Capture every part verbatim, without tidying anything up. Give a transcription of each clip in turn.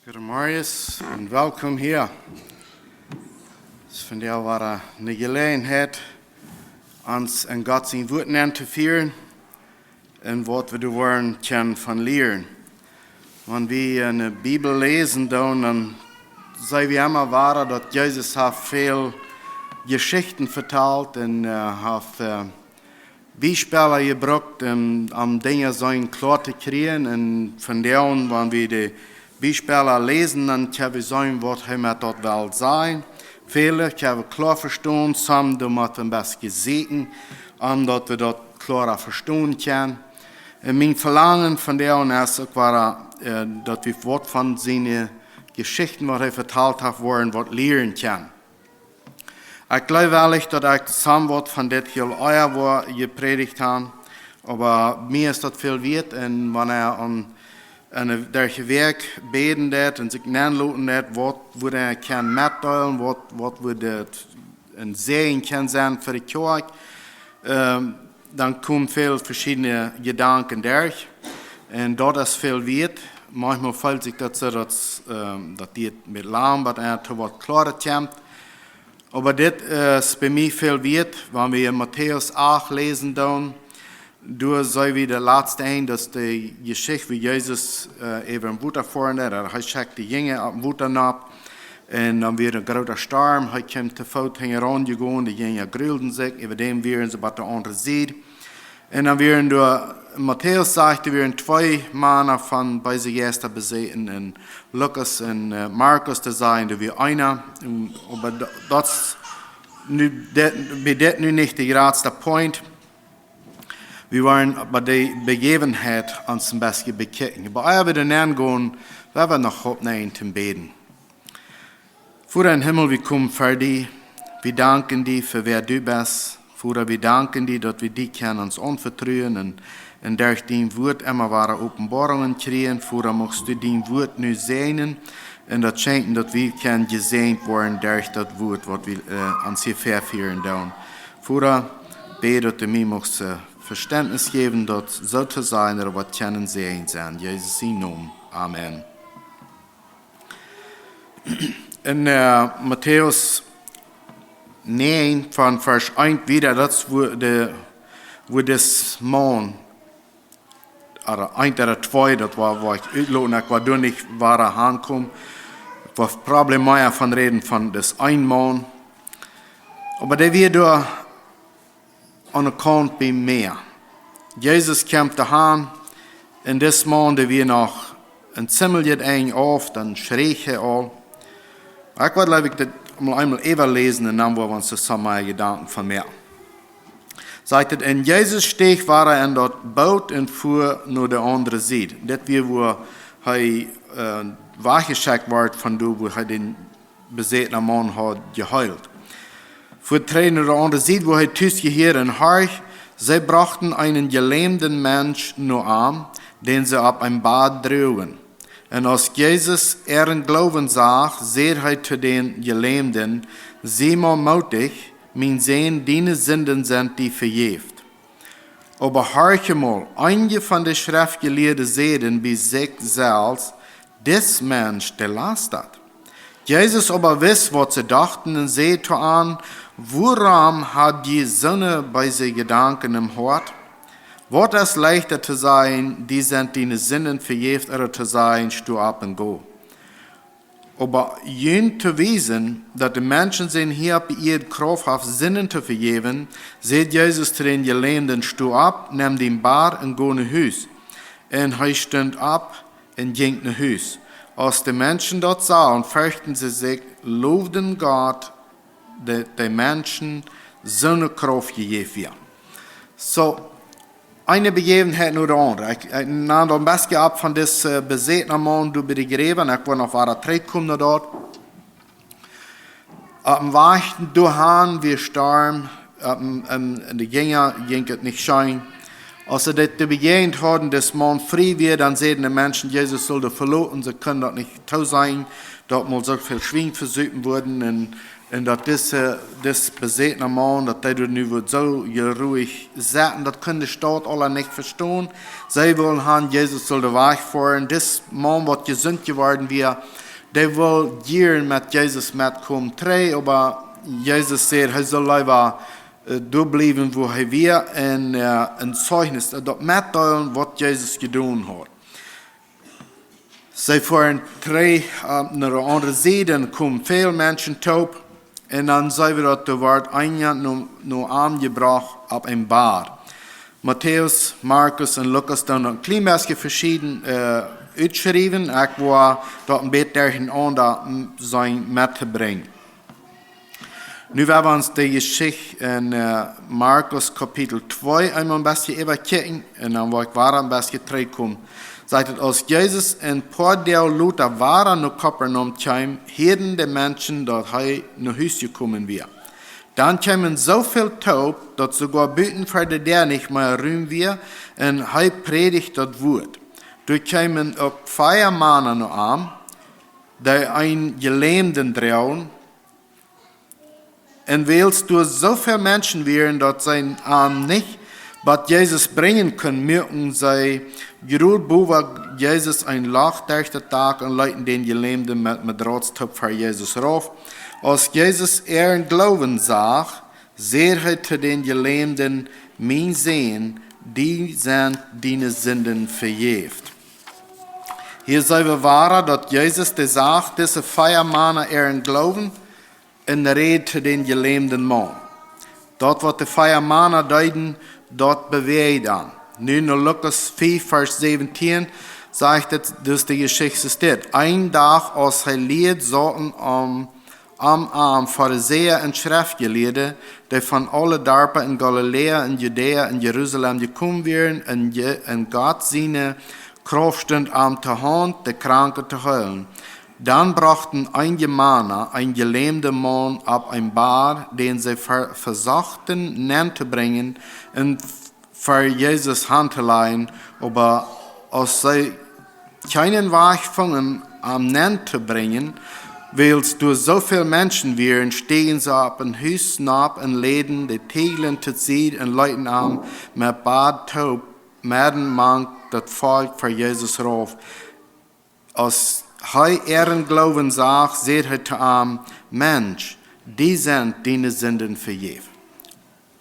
Goedemorjes un welkom hia. Es vondoag wada eene Jeläajenheit, ons en Gott sien Wuat nenn to fieren un waut wie doa woaren kjennen von lieren. Wan wie en de Bibel läsen, dan, dan seenen wie emma wada, daut Jesus haft väl Jeschichten vetalt un, äh, haft, äh, Biespels jebrukt, om, om Dinja soo kloa to kjrieen. Un vondoag, wan wie de Biespels läsen, dan kjenn wie seenen, waut hee met daut well sajen. Väle kjenn wie kloa vestonen, some doa mott wie een bät sieekjen, om daut wie daut kloara vestonen kjennen. Un mien Velangen vondoag es uk wada, äh, daut wie waut von siene Jeschichten, waut hee vetalt haft, woaren waut lieren kjennen. Ekj jleew werkjlich, daut ekj somewhat von dit hia ea woa jeprädicht haben, oba mie es daut väl wieet. Un wan eena aun, aun de, derch de Wäakj bäden deed un sikj nenloten deed, waut wudd eena kjennen metdeelen, waut, waut wudd een Säajen kjennen sennen fa de Kjoakj, ähm, dan komen väl veschiedne Jedanken derch. Un daut es väl wieet. Maunchmol feelt sikj daut soo, daut, ähm, daut diet met lang, waut eena to waut kloaret kjemt. Oba dit, äh, es bie mie väl wieet, wan wie en Matäus acht läsen doonen. Doa seenen wie daut latste Enj, daut es de Jeschicht, woo Jesus, äh, äwa daut Wota foaren deed. Hee schekjt de Jinja opp daut Wota nopp. Un dan wia een groota Storm. Hee kjeem to Foot hinjaraun jegonen. De Jinja grulden sikj. Äwa däm wieren see opp de aundre Sied. Un dan wieren doa, Matäus sajcht, doa wieren twee Mana von beese Jeista besäten, un Lukas un, äh, Markus, dee sajen, doa wia eena. Un, oba da-, daut es nu, dit, bie dit nu nich de jratste Point. Wie woaren bie de Bejäwenheit ons een bät bekjikjen. Oba ea wie doa nenn gonen, well wie noch opp nenn toom bäden. Voda em Himmel, wie komen ver die. Wie danken die fa wäa du best. Voda, wie danken die, daut wie die kjennen ons aunvetruen un, un derch dien Wort emma wada Openboarungen kjrieen. Voda, muchst du dien Wort nu säajnen un daut schenkjen, daut wie kjennen jesäajent woaren derch daut Wort, waut wie, äh, ons hia väafieren doonen. Voda, bäd, daut du mie muchst, äh, Vestentnis jäwen, daut soo to sajen, daut waut kjennen Säajen sennen. Jesus sien Nomen. Amen. En, äh, Matäus näajen von Varsch eent wieda, daut es wua de, wua dis Maun, ooda eent ooda twee, daut wia, wua ekj utloten, ekj wull doa nich wieda aunkomen. Ekj wull Probleme von räden von dis een Maun. Oba dee wia doa aun de Kaunt biem Mäa. Jesus kjemt doa han, un dis Maun, dee wia noch een zimmeljet Enj auf, dan schreech hee aul. Ekj wull, jleew ekj, dit mol eemol äwaläsen un dan woa wie ons doa mea Jedanken von moaken. Sajcht et, un Jesus steach wada en daut Boot un fua no de aundre Sied. Dit wia, wua hee, äh, wajchjeschekjt wort von doa, wua hee dän besätnen Maun haud jeheelt. Fua trigj no de aundre Sied, wua hee tus jehieed, un horch, see brochten eenen jelämden Mensch no am, dän see opp een Bad druagen. Un aus Jesus äaren Gloowen sach, säd hee to dän Jelämden: Sie mau mootich, mien Sän, diene Sinden sent die vejäft. Oba horch emol, eenje von de Schreftjelieede säden bie sikj selfst: Dis Mensch, dee lastat. Jesus oba wist, waut see dochten, un säd to an: Wuarom hab jie soone beese Jedanken em Hoat? Waut es leichta to sajen: Die sent diene Sinden vejäft, ooda to sajen: Sto opp un go? Oba junt to wiesen, daut de Menschensän hia opp de Ieed Krauft haft, Sinden to vejäwen, säd Jesus to dän Jelämden: Sto opp, nemm dien Bad un go no Hus. Un hee stunt opp un jinkj no Hus. Aus de Menschen daut sagen, ferchten see sikj, lowden Gott, daut de Menschen soone Krauft jejäft wia. Soo, eene Bejäwenheit no de aundre. Ekj, ekj nam doa een bät opp von dis, äh, besätna Maun doa bie de Jrew, un ekj wull noch wieda trigjkomen no daut. Opp dän Wajch doa han wia Storm, opp dän, en, en de Jinja jinkj et nich scheen. Aus see dit doa bejäajent hauden, dis Maun frie wia, dan säden de Menschen, Jesus sull dee veloten, see kunnen daut nich tooseenen, daut mol soo väl Schwien vesupen wudden, un Un daut dise, dis besätna Maun, daut dee doa nu wudd soo jeruich setten, daut kunn de Staut aula nich vestonen. See wullen han, Jesus sull de Wajch foaren. Dis Maun, waut jesunt jeworden wia, dee wull jieren met Jesus metkomen. Trei, oba Jesus säd, hee sull leewa, äh, doa bliewen, wua hee wia, un, äh, een Zeichnis, äh, daut metdeelen, waut Jesus jedonen haud. See foaren trigj, äh, no de aundre Sied un komen väl Menschen toop. Un dan see wie daut doa wort eena no, no am jebrocht opp een Boajch. Matäus, Markus un Lukas doonen een kjlien bät veschieden, äh, utschriewen. Ekj woa daut een bät derchenaunda, mm, sennen mettobrinjen. Nu woa wie ons de Jeschicht en, äh, Markus Kapitel twee eemol een bät äwakjikjen un dan woa ekj wada een bät trigjkomen. Sajcht et, aus Jesus een poa Doag lota wada no Kapernaum kjeem, hieeden de Menschen, daut hee no Hus jekomen wia. Dan kjeemen soo väl toop, daut soogoa buten ver de Däa nich mea Rum wia, un hee prädicht daut Wuat. Doa kjeemen uk vea Mana no am, dee eenen Jelämden droagen, un wiels doa soo väl Menschen wieren, daut see am nich bat Jesus brinjen kunnen, muaken see jrod bowa Jesus een Loch derch daut Dak un leeten dän Jelämden met Matrauz toop ver Jesus rauf. Aus Jesus äaren Gloowen sach, säd hee to dän Jelämden: Mien Sän, die sent diene Sinden vejäft. Hia see wie wada, daut Jesus, dee sach dise vea Mana äaren Gloowen un räd to dän jelämden Maun. Daut, waut de vea Mana deeden, daut bewäajd am. Nu en Lukas fief, Varsch säwentieen, sajcht et, dus de Jeschicht es dit. Een Dach, aus hee lieed, sauten am, am, am Farisäa un Schreftjelieede, dee von aule Darpa en Galiläa, en Judäa, en Jerusalem jekomen wieren, un je-, un Gott siene Krauft stunt am to Haunt, de Kranke to heelen. Dan brochten eenje Mana een jelämden Maun opp een Boajch, dän see ver-, vesochten nenntobrinjen un ver Jesus hantolajen, oba aus see kjeenen Wajch fungen, am nenntobrinjen, wiels doa soo väl Menschen wieren, stieejen see opp een Hus nopp un läden de Tieejlen to Sied un leeten am met Boajch toop medden mank daut Volkj ver Jesus rauf. Aus hee äaren Gloowen sach, säd hee to am: Mensch, die sent diene Sinden vejäft.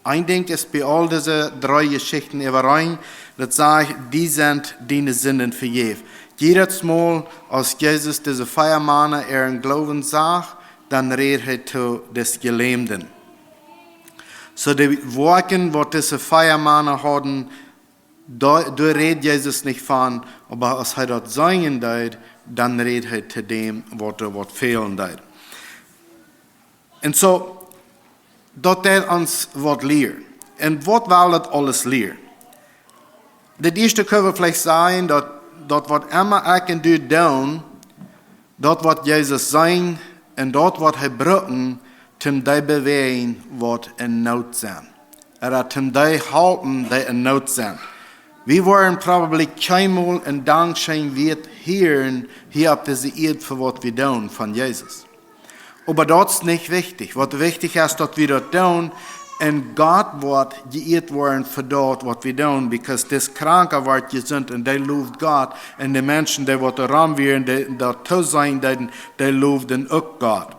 Een Dinkj es bie aul dise dree Jeschichten äwareen, daut sajcht: Die sent diene Sinden vejäft. Jiedet Mol, aus Jesus dise vea Mana äaren Gloowen sach, dan räd hee to dis Jelämden. Soo de Woakjen, waut dise vea Mana hauden, doa, doa räd Jesus nich von, oba aus hee daut seenen deed, dan räd hee to däm, waut doa waut fälen deed. Un soo, daut deit ons waut lieren. Un waut well daut aules lieren? Daut ieeschte kjenn wie veleicht sajen, daut, daut waut emma ekj un du doonen, daut waut Jesus seenen un daut waut hee brucken, toom dee bewäajen, waut en Noot sent. Ooda toom dee halpen, dee en Noot sent. Wie woaren probably kjeenmol een Dankscheen Wieet hieren hia opp dise Ieed fa waut wie doonen von Jesus. Oba daut es nich wichtich. Waut wichtich es, daut wie daut doonen un Gott woat jeieet woaren fa daut, waut wie doonen, because dis Kranka woat jesunt un dee loft Gott, un de Menschen, dee waut doaromm wieren, dee daut tooseenen deeden, dee loften uk Gott.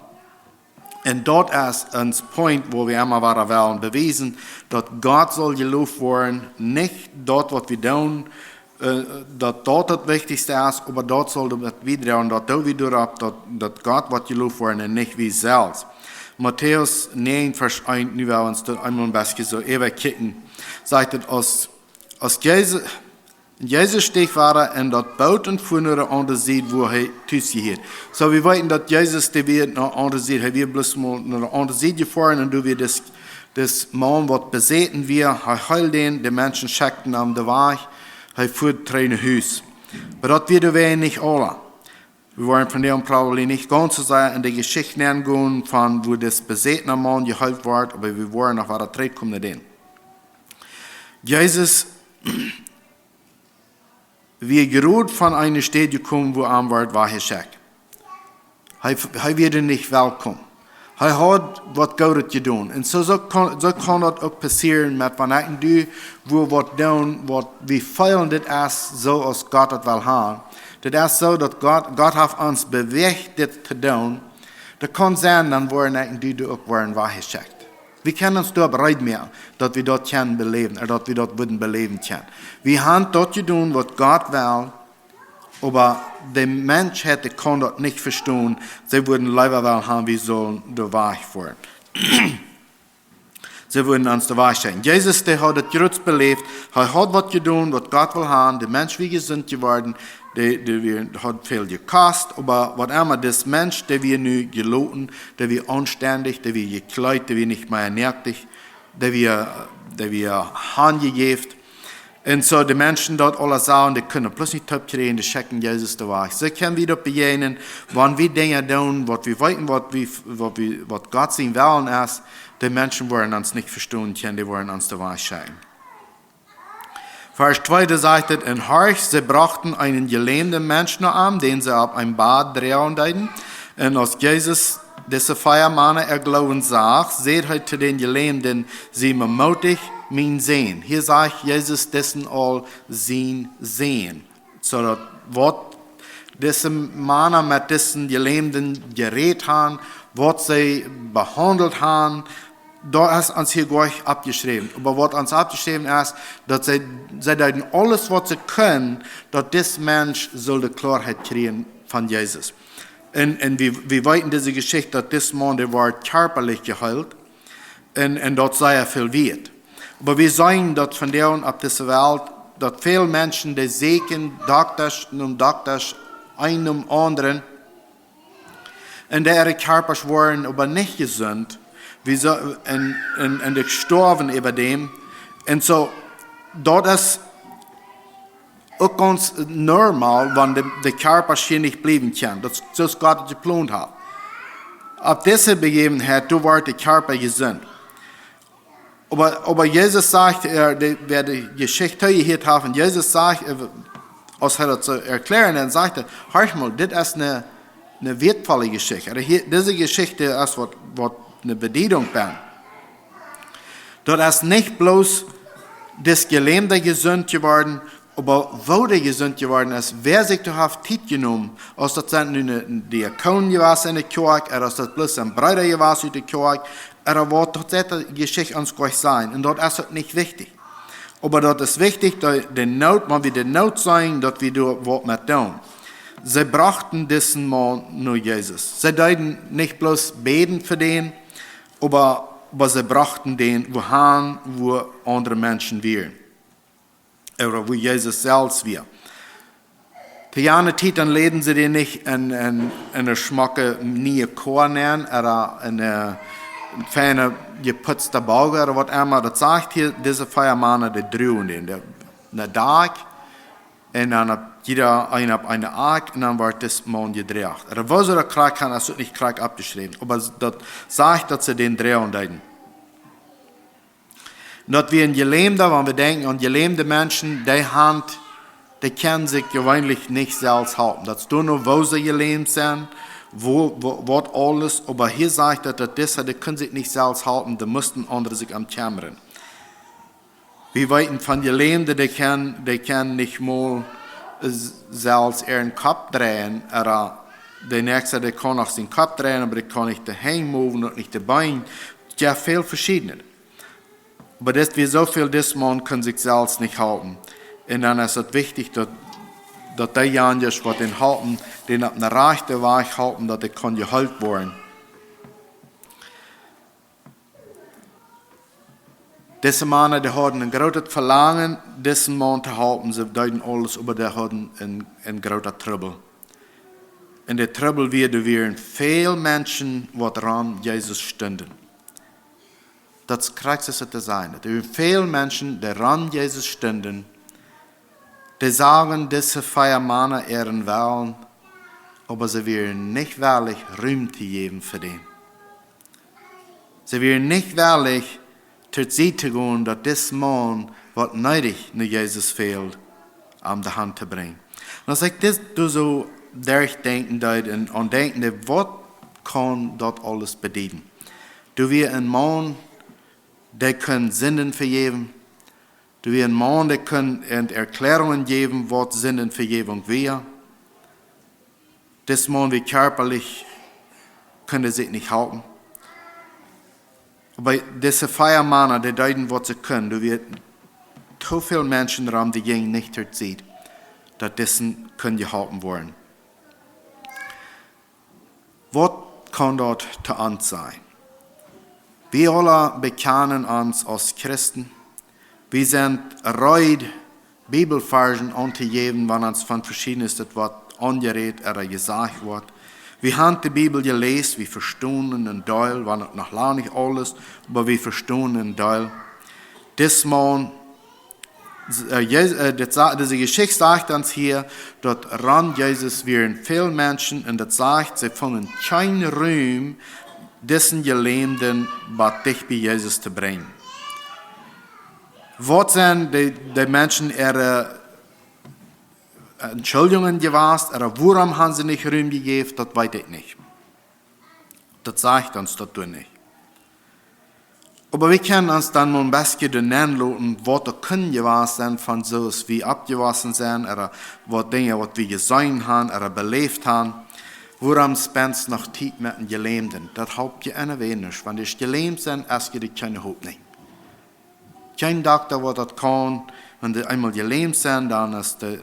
Un daut es een Punkt, wua wie emma wada wellen bewiesen, daut Gott saul jeloft woaren, nich daut, waut wie doonen, äh, daut daut daut Wichtichste es, oba daut saul daut wiedagonen, daut doo wie doaropp, daut, daut Gott woat jeloft woaren un nich wie selfst. Matäus näajen, Varsch eent, nu woa wie ons daut eemol een bät soo äwakjikjen, sajcht et, aus, aus Jesus, Jesus steech wada en daut Boot un fua no de aundre Sied, wua hee tus jehieet. Soo, wie weeten, daut Jesus, dee wia no de aundre Sied, hee wia bloos mol no de aundre Sied jefoaren un doa wia dis, dis Maun, waut besäten wia, hee heeld dän, de Menschen schekjten am de Wajch, hee fua trigj no Hus. Oba daut wia de Wajch nich aula. Wie woaren vondoag probably nich gaunz soo sea en de Jeschicht nengonen von woo dis besätna Maun jeheelt wort, oba wie woaren noch wada trigjkomen no dän. Jesus wia jrod von eene Städ jekomen, wua am wort wajchjeschekjt. Hee, hee wia doa nich welkom. Hee haud waut Goodet jedonen. Un soo, soo kaun, soo kaun daut uk passieren met wan ekj un du, wua waut doonen, waut wie feelen, dit es soo aus Gott daut well han. Dit es soo daut Gott, Gott haft ons bewäacht dit to doonen. Daut kaun sennen, dan woaren ekj un du doa uk woaren wajchjeschekjt. Wie kjennen ons doaropp reed moaken, daut wie daut kjennen beläwen, ooda daut wie daut wudden beläwen kjennen. Wie han daut jedonen waut Gott well, oba de Menschheit, dee kaun daut nich vestonen. See wudden leewa well han, wie sullen doa wajch foaren. See wudden ons doa wajchschekjen. Jesus, dee haud daut jrod beläft. Hee haud waut jedonen, waut Gott well han. De Mensch wia jesunt jeworden. Dee, dee wia, haud väl jekost. Oba waut emma, dis Mensch, dee wia nu jeloten, dee wia aunstendich, dee wia jekjleet, dee wia nich mea noakjt, dee wia, dee wia hanjejäft. Un soo de Menschen daut aula sagen, dee kunnen bloos nich toop kjrieen, dee schekjen Jesus doa wajch. Soo kjenn wie daut bejäajnen, wan wie Dinja doonen, waut wie weeten, waut wie, waut wie, waut Gott sien Wellen es, de Menschen woaren ons nich vestonen kjennen, dee woaren ons doa wajchschekjen. Varsch twee, doa sajcht et: "Un horch, see brochten eenen jelämden Mensch no am, dän see opp een Bad droagen deeden. Un aus Jesus dise vea Mana äa Gloowen sach, säd hee to dän Jelämden: Sie mau mootich, mien Sän." Hia sajcht Jesus disen aul sien Sän. Soo daut waut dise Mana met disen Jelämden jerät han, waut see behaundelt han, daut es ons hia goanich oppjeschräwen. Oba waut ons oppjeschräwen es, daut see, see deeden aules waut see kunnen, daut dis Mensch sull de Kloarheit kjrieen von Jesus. Un, un wie, wie weeten dise Jeschicht, daut dis Maun, dee wort kjarpalich jeheelt. Un, un daut es sea väl wieet. Oba wie seenen daut vondoag opp dise Welt, daut väl Menschen, dee sieekjen Doktasch nom Doktasch, een nom aundren, un dee äare Kjarpasch woaren oba nich jesunt, wie soo, un, un, un dee stoawen äwa däm. Un soo, daut es uk gaunz normal, wan de, de Kjarpa hia nich bliewen kaun. Daut es soo aus Gott et jeplont haft. Opp dise Bejäwenheit, doa wort de Kjarpa jesunt. Oba, oba Jesus sajcht, äh, dee, wäa de Jeschicht jehieet haft, un Jesus sajcht, äh, aus hee daut soo erkjlären, dan sajcht hee: "Horch mol, dit es eene, eene wieetvolle Jeschicht." Ooda hia, dise Jeschicht es waut, waut eene Bediedunk bie. Daut es nich bloos dis Jelämda jesunt jeworden, oba woo dee jesunt jeworden es, wäa sikj doa haft Tiet jenomen, aus daut sent nu eene, eene Diakon jewast enne Kjoakj, ooda aus daut bloos een Breeda jewast ut de Kjoakj, ooda waut, daut sajcht de Jeschicht ons goanich. Un daut es uk nich wichtich. Oba daut es wichtich, daut de Noot, wan wie de Noot seenen, daut wie doa waut met doonen. See brochten disen Maun no Jesus. See deeden nich bloos bäden fa dän, oba, oba see brochten dän, wua han, wua aundre Menschen wieren. Ooda wua Jesus selfst wia. To jane Tiet, dan läden see dän nich en, en, en eene schmocke niee Koa nenn, ooda en, äh, een feina jeputzta Bogen, ooda waut emma. Daut sajcht hia, dise vea Mana, dee druagen dän, dee, een Dak, un dan opp jieda eena opp eene Akj, un dan wort dis Maun jedroagen. Ooda woo see daut krakjt han, es uk nich krakjt oppjeschräwen. Oba daut sajcht, daut see dän droagen deeden. Daut wia een Jelämda, wan wie denkjen aun jelämde Menschen, dee han, dee kjennen sikj jeweenlich nich selfst halpen. Daut es doano, woo see jelämt sent, woo, woo, waut aules, oba hia sajcht daut, daut dise, dee kunnen sikj nich selfst halpen, doa musten aundre sikj om kjemmren. Wie weeten von jelämde, dee kjennen, dee kjennen nich mol, äh, selfst äaren Kopp dreien, ooda de näakjsta, dee kaun noch sienen Kopp dreien, oba dee kaun nich de Henj moven un nich de Been. Jo, väl veschiednet. Oba daut wia soo väl, dis Maun kunn sikj selfst nich halpen. Un dan es et wichtich, daut, daut deejanje, waut dän halpen, dän opp dän rajchten Wajch halpen, daut dee kaun jeheelt woaren. Dise Mana, dee hauden een grootet Velangen, disen Maun to halpen. See deeden aules, oba dee hauden een, een grooten Trubbel. Un de Trubbel wia, doa wieren väl Menschen, waut rom Jesus stunden. Daut es krakjt soo aus et to sennen. Doa wieren väl Menschen, dee rom Jesus stunden, dee sagen dise vea Mana äaren Wellen, oba see wieren nich wellich, Rum to jäwen fa dän. See wieren nich wellich, to Sied to gonen, daut dis Maun, waut needich no Jesus fält, am de Haunt to brinjen. Un aus ekj dit doa soo derchdenkjen deed un aun denkjen deed, waut kaun daut aules bedieden. Doa wia een Maun, dee kunn Sinden vejäwen. Doa wia een Maun, dee kunn Erkjläarungen jäwen, waut Sindenvejäwunk wia. Dis Maun wia kjarpalich, kunn sikj nich halpen. Oba dise vea Mana, dee deeden waut see kunnen. Doa wia too väl Menschen rom, dee jinjen nich to Sied, daut dise kunn jeholpen woaren. Waut kaun daut to ons sennen? Wie aule bekjanen ons aus Christen. Wie sent reed, Bibelvarzen auntojäwen, wan ons von veschiednet waut aunjerät ooda jesajcht woat. Wie haben de Bibel jeläst, wie vestonen een Deel, wan uk noch lang nich aules, oba wie vestonen een Deel. Dis Maun, äh, Jes-, äh, dit sa-, dise Jeschicht sajcht ons hia, daut rom Jesus wieren väl Menschen un daut sajcht, see fungen kjeen Rum, disen Jelämden bat dicht bie Jesus to brinjen. Waut sent de, de Menschen äare Entschuldjungen jewast, ooda wuarom haben see nich Rum jejäft, daut weet ekj nich. Daut sajcht ons daut doa nich. Oba wie kjennen ons dan mol een bät doa nenloten, waut doa kunn jewast sennen von soo aus wie oppjewossen sent, ooda waut Dinja, waut wie jeseenen haben, ooda beläft haben. Wuarom spendst noch Tiet met een Jelämden? Daut halpt je eene Wenisch, wan dee jelämt sent, es je dee kjeene Hopninj. Kjeen Dokta, waut daut kaun, wan dee eemol jelämt sent, dan es de,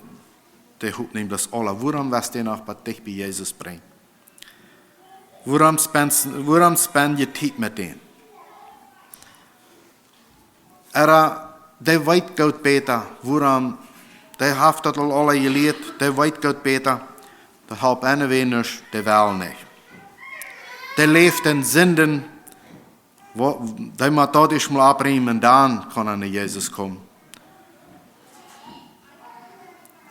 de Hopninj bloos aula. Wuarom west dee noch bat dicht bie Jesus brinjen? Wuarom spendst, wuarom spend je Tiet met dän? Ooda, dee weet goot bäta, wuarom, dee haft daut aul aula jelieet, dee weet goot bäta, daut halpt eene Wenisch, dee well nich. Dee läft en Sinden, woo, dee mott daut ieescht mol opprumen, dan kaun hee no Jesus komen.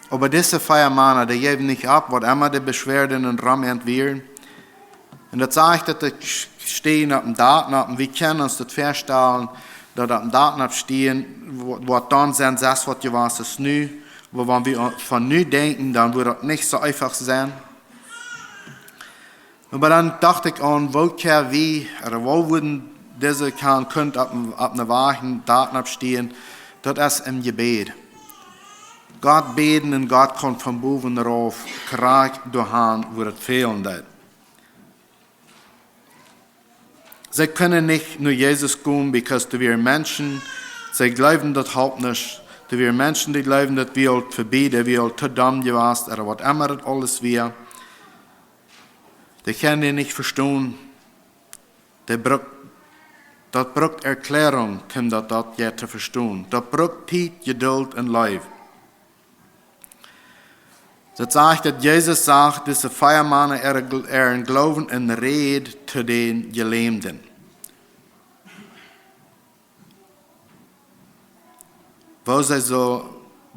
Oba dise vea Mana, dee jäwen nich opp, waut emma de Beschwerden un rom an wieren. Un daut sajcht, daut dee städen opp een Dak, un wie kjennen ons daut väastalen, daut opp een Dak städen, waut, waut dan sent, sest waut jewast es nu. Oba wan wie von nu denkjen, dan wudd daut nich soo eefach sennen. Oba dan docht ekj aun, woo kjenn wie, ooda woo wudden dise kjennen, kunnen opp, opp een Wajch, een Dak städen, daut es em Jebäd. Gott bäden un Gott kaun von bowen rauf, krakjt doahan, wua daut fälen deed. See kunnen nich no Jesus komen, because doa wieren Menschen, see jleewden daut halpt nich. Doa wieren Menschen, dee jleewden, daut wia aul verbie, daut wia aul to domm jewast, ooda waut emma daut aules wia. Dee kjennen nich vestonen. Dee brukt, daut brukt Erkjläarunk, om daut, daut je to vestonen. Daut brukt Tiet, Jeduld un Leew. Daut sajcht, daut Jesus sach dise vea Mana äa, äa Gloowen un räd to dän Jelämden. Woo see soo,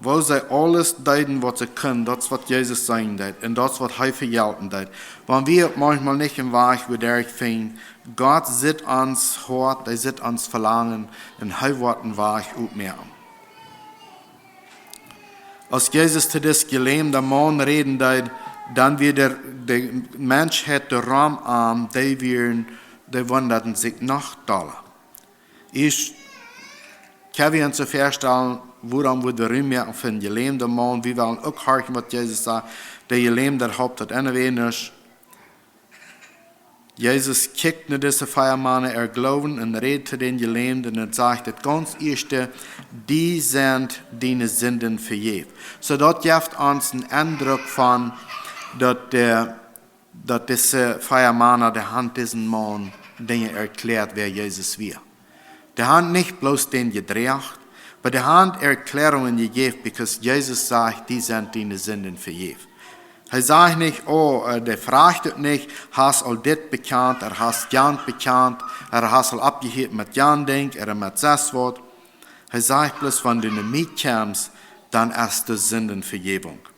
woo see aules deeden, waut see kunnen, daut es, waut Jesus sajen deed, un daut es, waut hee vejelten deed. Wan wie uk maunchmol nich een Wajch, wua derch finjen, Gott sitt ons Hoat, hee sitt ons Velangen, un hee woat een Wajch opmoaken. Aus Jesus to dis jelämda Maun räden deed, dan wia de, de Menschheit doarom aun, dee wieren, dee wundaden sikj noch dolla. Ieescht kjenn wie ons soo väastalen, wuarom wudd wie Rum moaken fa een jelämda Maun? Wie wellen uk horchen, waut Jesus sajcht. De Jelämda, daut halpt daut eene Wenisch. Jesus kjikjt no dise vea Mana äa Gloowen un räd to dän Jelämden un sajcht daut gaunz ieeschte: "Die sent diene Sinden vejäft." Soo daut jeft ons een Endruck von daut, äh, daut dise vea Mana, dee han disen Maun Dinja erkjläat, wäa Jesus wia. Dee han nich bloos dän jedroagen, oba dee han Erkjläarungen jejäft, because Jesus sajcht: "Die sent diene Sinden vejäft." Hee sajcht nich: "Oh, äh, dee fruach daut nich, hast aul dit bekjant, ooda hast jant bekjant, ooda hast aul oppjehieet met jan Dinkj, ooda met sest waut." Hee sajcht bloos: "Wan du no mie kjemst, dan es de Sindenvejäwunk."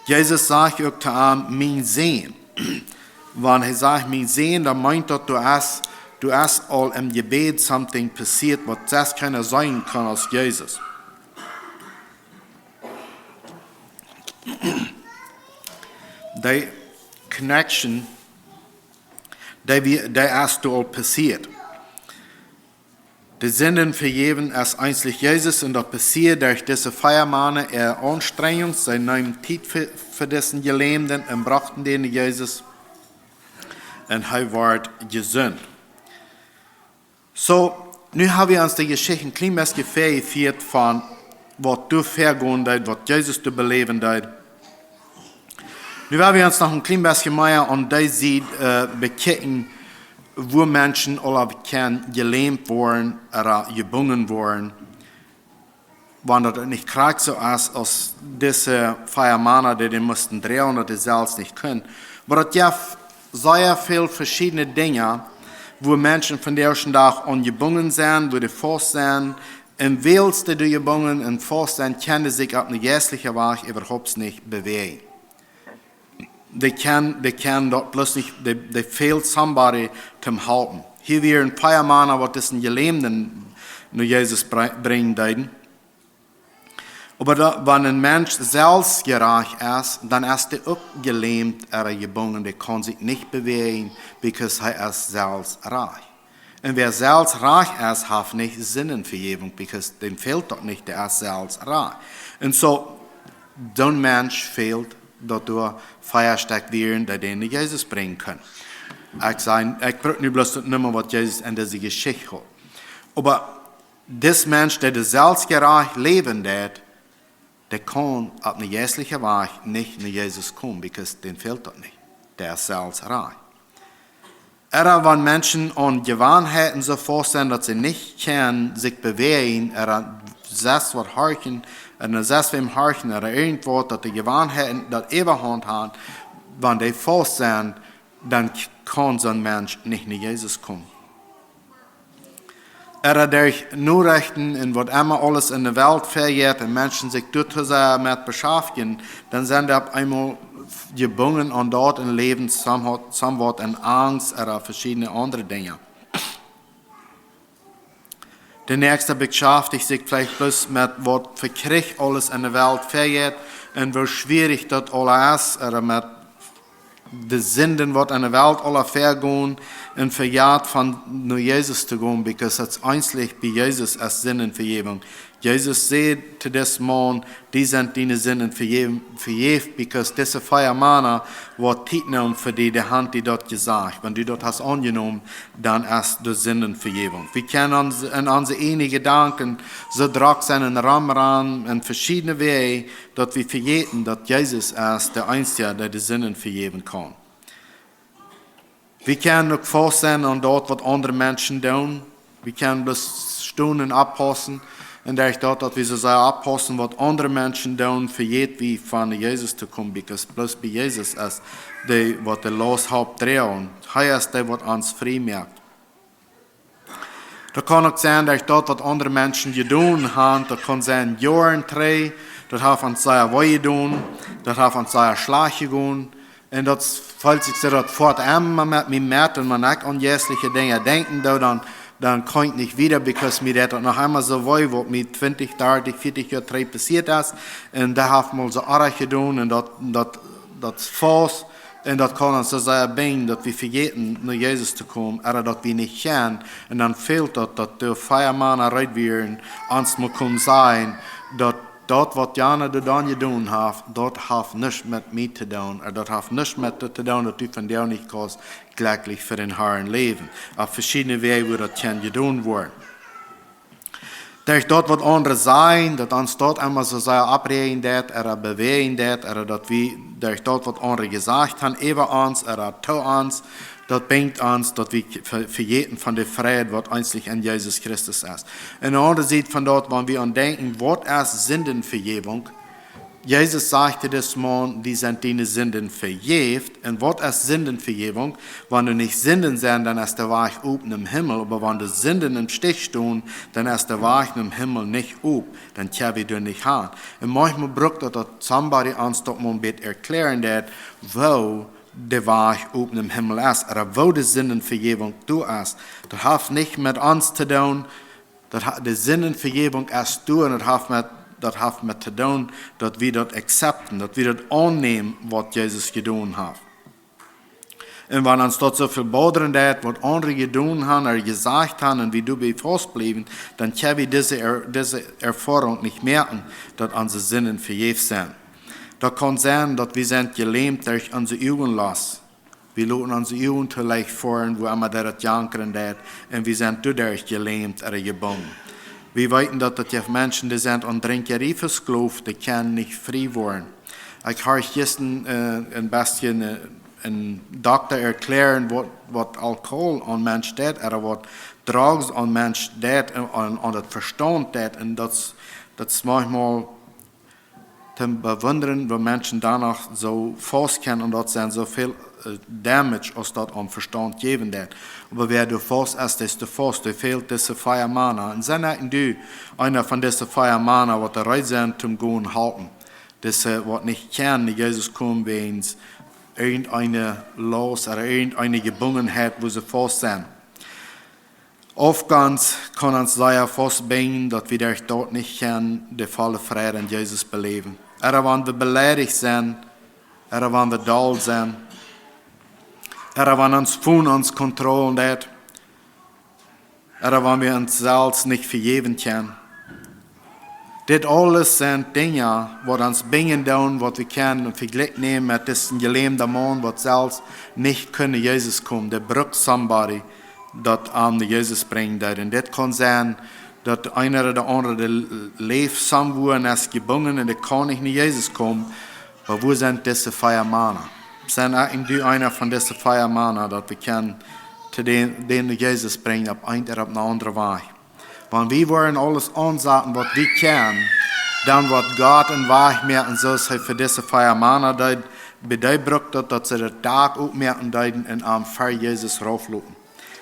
Jesus sajcht uk to am: "Mien Sän." Wan hee sajcht: "Mien Sän", dan meent daut, doa es, doa es aul em Jebäd something passieet, waut sest kjeena seenen kaun aus Jesus. De connection Dee, wie- dee es doa aul passieet. De Sinden vejäwen es eensich Jesus un daut passieet derch dise vea Mana äare Aunstrenjunk. See neemen Tiet fa, fa disen Jelämden un brochten dän no Jesus un hee wort jesunt. Soo, nu ha wie ons de Jeschicht een kjlien bät vejefieet von waut doa väagonen deed, waut Jesus doa beläwen deed. Nu woa wie ons noch een kjlien bät mea aun dee Sied äh, bekjikjen, woo Menschen aul kjennen jelämt woaren ooda jebungen woaren, wan daut nich krakjt soo es aus dise vea Mana, dee dee musten droagen, daut dee selfst nich kunnen. Oba daut jeft sea väl veschiedne Dinja, woo Menschen vondoag dän Dach aun jebungen sent, woo dee faust sent, un wiels dee doa jebungen un faust sent, kjennen dee sikj opp een jeistlichen Wajch äwahaupt nich bewäajen. Dee kjennen, dee kjennen daut bloos nich, dee, dee fält somebody toom halpen. Hia wieren vea Mana, waut disen Jelämden no Jesus bre- brinjen deeden. Oba daut, wan een Mensch selfst jerajcht es, dan es dee uk jelämt ooda jebungen, dee kaun sikj nich bewäajen, because hee es selfst rajcht. Un wäa selfst rajcht es, haft nich Sindenvejäwunk, because däm fält daut nich, dee es selfst rajcht. Un soo, soon Mensch fält daut doa vea Stekj wieren, dee dän no Jesus brinjen kunnen. Ekj saj, ekj bruck nu bloos daut nämen, waut Jesus en dise Jeschicht haud. Oba dis Mensch, dee doa selfst jerajcht läwen deed, dee kaun opp een jeistlichen Wajch nich no Jesus komen, because däm fält daut nich. Dee es selfst rajcht. Ooda wan Menschen aun Jewanheiten soo faust sent, daut see nich kjennen sikj bewäajen, ooda sest waut horchen, ooda sest wäm horchen, ooda irjentwaut, daut de Jewanheiten daut Äwahaunt haben, wan dee faust sent, dan k- kaun soon Mensch nich no Jesus komen. Ooda derch Norechten un waut emma aules en de Welt väajeit un Menschen sikj doa too sea met beschaftjen, dan sent dee opp eemol jebungen aun daut un läwen somewhat, somewhat en Angst ooda veschiedne aundre Dinja. De näakjste beschaftjt sikj veleicht bloos met waut fa Kjrich aules en de Welt väajeit un woo schwierich daut aula es, ooda met de Sinden, waut en de Welt aula väagonen, un vejät von no Jesus to gonen, because daut eensich bie Jesus es Sindenvejäwunk. Jesus säd to dis Maun, die sent diene Sinden vejäw- vejäft, because dise vea Mana, waut Tiet neemen fa die, dee haben die daut jesajcht. Wan du daut hast aunjenomen, dan es de Sindenvejäwunk. Wie kjennen ons, en onse eejne Jedanken soo drock sennen un romrannen en veschiedne Wäaj, daut wie vejäten, daut Jesus es de eensja, dee de Sinden vejäwen kaun. Wie kjennen uk faust sennen aun daut, waut aundre Menschen doonen. Wie kjennen bloos stonen un oppaussen. Un derch daut, daut wie soo sea oppaussen, waut aundre Menschen doonen, vejät wie von Jesus to komen, because bloos bie Jesus es dee, waut de Laust halpt droagen. Hee es dee, waut ons frie moakt. Daut kaun uk sennen, derch daut, waut aundre Menschen jedonen haben, daut kaun sennen Joaren trigj, daut haft ons sea wee jedonen, daut haft ons sea schlajcht jegonen. Un daut felt sikj soo, daut foat emma met mie met, un wan ekj aun jeistliche Dinja denkjen doo, dan, dan kaun ekj nich wieda, because mie deit daut noch emma soo wee, waut mie twintich, dartich, vieetich Joa trigj passieet es. Un dee haft mie soo oajch jedonen, un daut, daut, daut faust, un daut kaun ons soo sea binjen, daut wie vejäten, no Jesus to komen, ooda daut wie nich kjennen. Un dan fält daut, daut de vea Mana reed wieren, ons mol komen sajen, daut daut, waut jana doa dan jedonen haft, daut haft nuscht met mie to doonen. Ooda daut haft nuscht met daut to doonen, daut du vondoag nich kaust jlekjlich fa dän Harn läwen. Opp veschiedne Wäaj, woo daut kaun jedonen woaren. Derch daut, waut aundre sajen, daut ons daut emma soo sea oppräajen deit, ooda bewäajen deit, ooda daut wie derch daut, waut aundre jesajcht haben äwa ons, ooda to ons, daut binjt ons, daut wie ve- vejäten von de Frieheit, waut eensich en Jesus Christus es. Un de aundre Sied von daut, wan wie aun denkjen, waut es Sindenvejäwunk? Jesus säd to dis Maun, die sent diene Sinden vejäft. Un waut es Sindenvejäwunk? Wan doa nich Sinden sent, dan es de Wajch op nom Himmel. Oba wan doa Sinden em Stich stonen, dan es de Wajch nom Himmel nich op. Dan kjenn wie doa nich han. Un maunchmol brukt daut, daut somebody ons daut mol een bät erkjläaren deit, woo de Wajch op nom Himmel es, ooda woo de Sindenvejäwunk doa es. Daut haft nich met ons to doonen, daut ha- de Sindenvejäwunk es doa, un daut haft met, daut haft met to doonen, daut wie daut akzeptieren, daut wie daut aunnämen, waut Jesus jedonen haft. Un wan ons daut soo väl bodren deit, waut aundre jedonen haben ooda jesajcht haben, un wie doabie faust bliewen, dan kjenn wie dise, Er-, dise Erfoarunk nich moaken, daut onse Sinden vejäft sent. Daut kaun sennen, daut wie sent jelämt derch onse Uagenlast. Wie loten onse Uagen too leicht foaren, wua emma daut jankren deit, un wie sent doaderch jelämt ooda jebungen. Wie weeten, daut daut jeft Menschen, dee sent aun Drinkjerie vesklooft, dee kjennen nich frie woaren. Ekj horcht jistren, äh, een bät, äh, een Dokta erkjlären, waut, waut Alkohol aun Mensch deit, ooda waut Drugs aun Mensch deit, un aun, aun daut Vestaunt deit. Un daut, daut es maunchmol to bewundren, woo Menschen doano soo faust kjennen, un daut sent soo väl, äh, Damage, aus daut aum Vestaunt jäwen deit. Oba wäa doa faust es, dee es doa faust. Doa fält dise vea Mana. Un sie nich du eena von dise vea Mana, waut doa reed sent, toom gonen halpen. Dise, waut nich kjennen no Jesus komen wäajen irjenteene Laust ooda irjenteene Jebungenheit, wua see faust sent. Aufgonst kaun ons sea faustbinjen, daut wie derch daut nich kjennen de volle Freiheit en Jesus beläwen. Ooda wan wie beleidicht sent, ooda wan wie doll sent, ooda wan ons Phone ons kontrollieren deit, ooda wan wie ons selfst nich vejäwen kjennen. Dit aules sent Dinja, waut ons binjen doonen, waut wie kjennen en Vejlikj nämen met disen jelämden Maun, waut selfst nich kunn no Jesus komen. Dee brukt somebody, daut am no Jesus brinjen deed. Un dit kaun sennen, daut eena ooda de aundre, dee läft somewhere un es jebungen un dee kaun nich no Jesus komen. Oba wua sent dise vea Mana? Sent ekj un du eena von dise vea Mana, daut wie kjennen to dän, dän no Jesus brinjen, opp eent ooda opp eene aundre Wajch? Wan wie woaren aules aunsaten, waut wie kjennen, dan woat Gott een Wajch moaken, soo aus hee fa dise vea Mana deed, bie dee brukt daut, daut see daut Dak opmoaken deeden un am ver Jesus raufloten.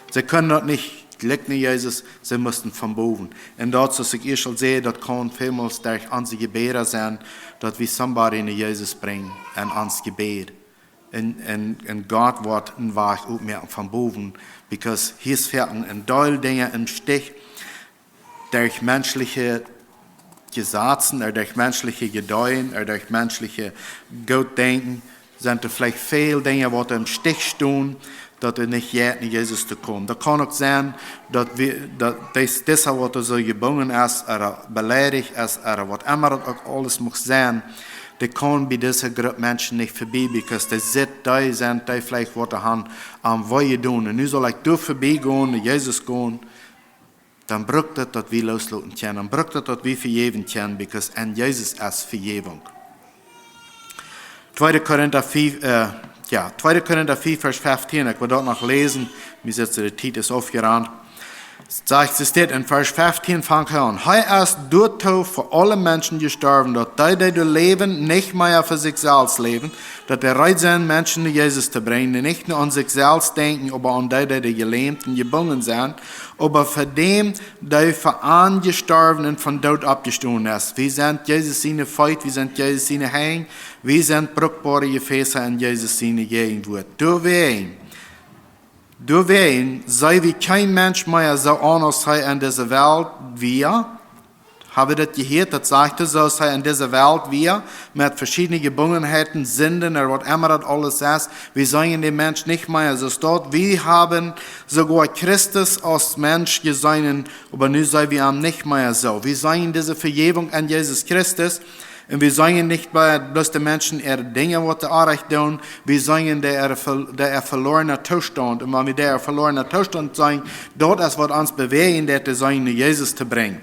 See kunnen daut nich jlikj no Jesus, see musten von bowen. Un daut, soo aus ekj ieescht aul säd, daut kaun välmols derch onse Jebäda sennen, daut wie somebody no Jesus brinjen en ons Jebäd. Un, un, un Gott woat een Wajch opmoaken von bowen, because hia es foaken een Deel Dinja em Stich, derch menschelje Jesazen, ooda derch menschelje Jedanken, ooda derch menschelje Gootdenkjen, sent doa veleicht väl Dinja, waut em Stich stonen, daut et nich jeit, no Jesus to komen. Daut kaun uk sennen, daut wie, daut dis-, disa, waut doa soo jebungen es, ooda beleidicht es, ooda waut emma daut uk aules mucht sennen, dee kaun bie dise Grupp Menschen nich vebie, because dee sitt, dee sent, dee veleicht waut doa haben am wee jedonen. Un nu saul ekj doa vebie gonen, no Jesus gonen, dan brukt daut, daut wie loosloten kjennen. Dan brukt daut, daut wie vejäwen kjennen, because en Jesus es Vejäwunk. Tweede Korinta fiew, äh, jo, Tweede Korinta fiew, Varsch feftieen, ekj well daut noch läsen, mie sett de Tiet es aufjerant. Sajcht et dit en Varsch feftieen, fangt hee aun. Hee es doatoo fa aule Menschen jestorwen, daut dee, dee doa läwen, nich mea fa sikj selfst läwen, daut dee reed sent, Menschen no Jesus to brinjen, dee nich mea aun sikj selfst denkjen, oba aun dee, dee, dee jelämt un jebungen sent, oba fa däm, dee fa an jestorwen un vom Doot oppjestonen es. Wie sent Jesus siene Feet, wie sent Jesus siene Henj, wie sent brukboare Jefäsa en Jesus siene Jäajenwuat. Doawäajen, doawäajen seenen wie kjeen Mensch mea soo aun aus hee en dise Welt wia. Hab wie daut jehieet, daut sajcht hee, soo aus hee en dise Welt wia, met veschiedne Jebungenheiten, Sinden, ooda waut emma daut aules es. Wie seenen dän Mensch nich mea soo aus daut. Wie haben soogoa Christus aus Mensch jeseenen, oba nu seenen wie am nich mea soo. Wie seenen dise Vejäwunk en Jesus Christus. Un wie seenen nich bie bloos de Menschen äare Dinja, waut dee orrajcht doonen. Wie seenen dee äa ver-, dee äa veloarna Toostaunt. Un wan wie dee äa veloarna Toostaunt seenen, daut es, waut ons bewäajen deit, dee seenen no Jesus to brinjen.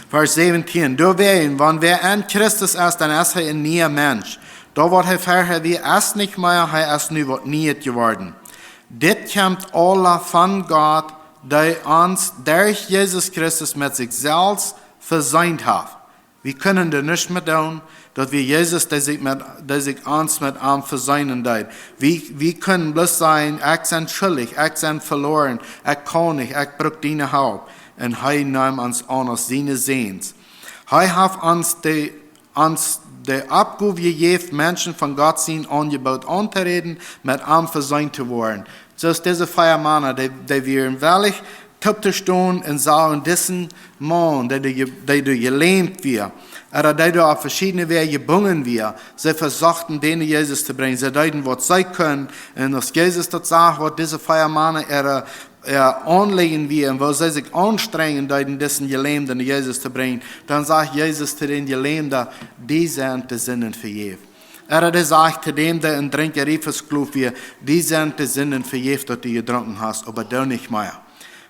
Varsch säwentieen. Doawäajen, wan wäa en Christus es, dan es hee een niea Mensch. Daut, waut hee verhäa wia, es nich mea, hee es nu waut Nieet jeworden. Dit kjemt aula von Gott, dee ons derch Jesus Christus met sikj selfst veseent haft. Wie kunnen doa nuscht met doonen, daut wia Jesus, dee sikj met, dee sikj ons met am veseenen deed. Wie, wie kunnen bloos sajen: "Ekj sie schuldich, ekj sie veloaren, ekj kaun nich, ekj bruk diene Help." Un hee neem ons aun aus siene Säns. Hee haft ons de, ons de Oppgow jejäft, Menschen von Gott sien Aunjeboot auntoräden, met am veseent to woaren. Soo aus dise vea Mana, dee, dee wieren wellich, toop to stonen un sagen: Disen Maun, dee doa je-, dee doa jelämt wia, ooda dee doa opp veschiedne Wäaj jebungen wia, see vesochten dän no Jesus to brinjen. See deeden waut see kunnen. Un aus Jesus daut sach, waut dise vea Mana äa, äa Aunlieden wia un woo see sikj aunstrenjen deeden, disen Jelämden no Jesus to brinjen, dan sajcht Jesus to dän Jelämden: Die sent de Sinden vejäft. Ooda dee sajcht to däm, dee en Drinkjarie vesklooft wia: Die sent de Sinden vejäft, daut du jedrunken hast, oba du nich mea.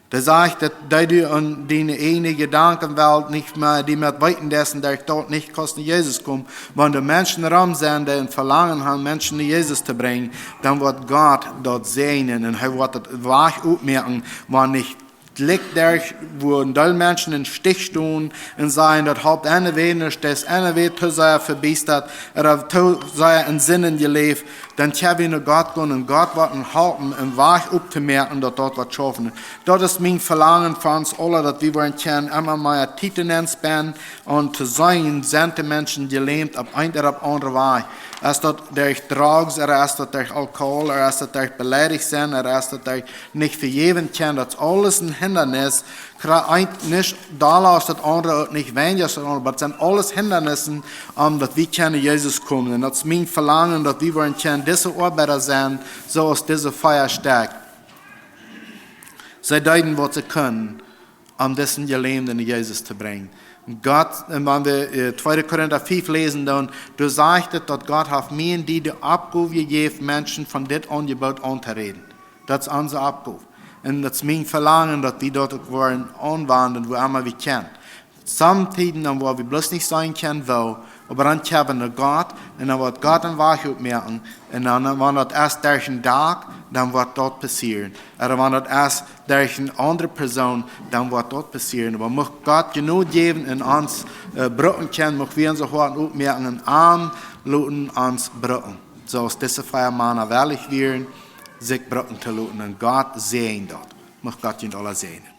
Dee sajcht, daut dee du en diene ieejne Jedankenwelt nich mea die met weeten deist un derch daut nich kaust no Jesus komen. Wan doa Menschen rom sent, dee een Velangen haben, Menschen no Jesus to brinjen, dan woat Gott daut säajnen un hee woat daut Wajch opmoaken, wan nich jlikj derch, wua een Deel Menschen em Stich stonen un sajen, daut halpt eenwäa nuscht, daut es eenwäa too sea vebiestat, ooda too sea en Sinden jeläft, dan kjenn wie no Gott gonen un Gott woat ons halpen, een Wajch optomoaken, daut daut woat schaufen. Daut es mien Velangen fa ons aula, daut wie woaren kjennen emma mea Tiet nenspenden un to seenen, sent de Menschen jelämt opp een ooda opp aundre Wajch. Es daut derch Drugs, ooda es daut derch Alkohol, ooda es daut derch beleidicht sennen, ooda es daut derch nich vejäwen kjennen, daut es aules een Hindanis. Kra-, eent nich dolla aus daut aundre, uk nich weinja aus daut aundre, oba daut sent aules Hindanissen, om daut wie kjennen no Jesus komen. Un daut es mien Velangen, daut wie woaren kjennen dise Oabeida sennen, soo aus dise vea Stekj. See deeden waut see kunnen, om disen Jelämden no Jesus to brinjen. Gott, un wan wie, äh, tweede Korinta fief läsen, dan, doa sajcht et, daut Gott haft mie un die de Oppgow jejäft, Menschen von dit Aunjeboot auntoräden. Daut es onse Oppgow. Un daut es mien Velangen, daut wie daut uk woaren aunwenjen, wua emma wie kjennen. Sommtieden dan, wua wie bloos nich seenen kjennen, woo, oba dan kjenn wie no Gott, un dan woat Gott een Wajch opmoaken, un dan, wan daut es derch een Dak, dan woat daut passieren. Ooda wan daut es derch eene aundre Persoon, dan woat daut passieren. Oba mucht Gott Jnod jäwen un ons, äh, brucken kjennen, mucht wie onse Hoaten opmoaken un am loten ons brucken. Soo aus dise vea Mana wellich wieren, sikj brucken to loten. Un Gott säajent daut. Mucht Gott junt aula säajnen.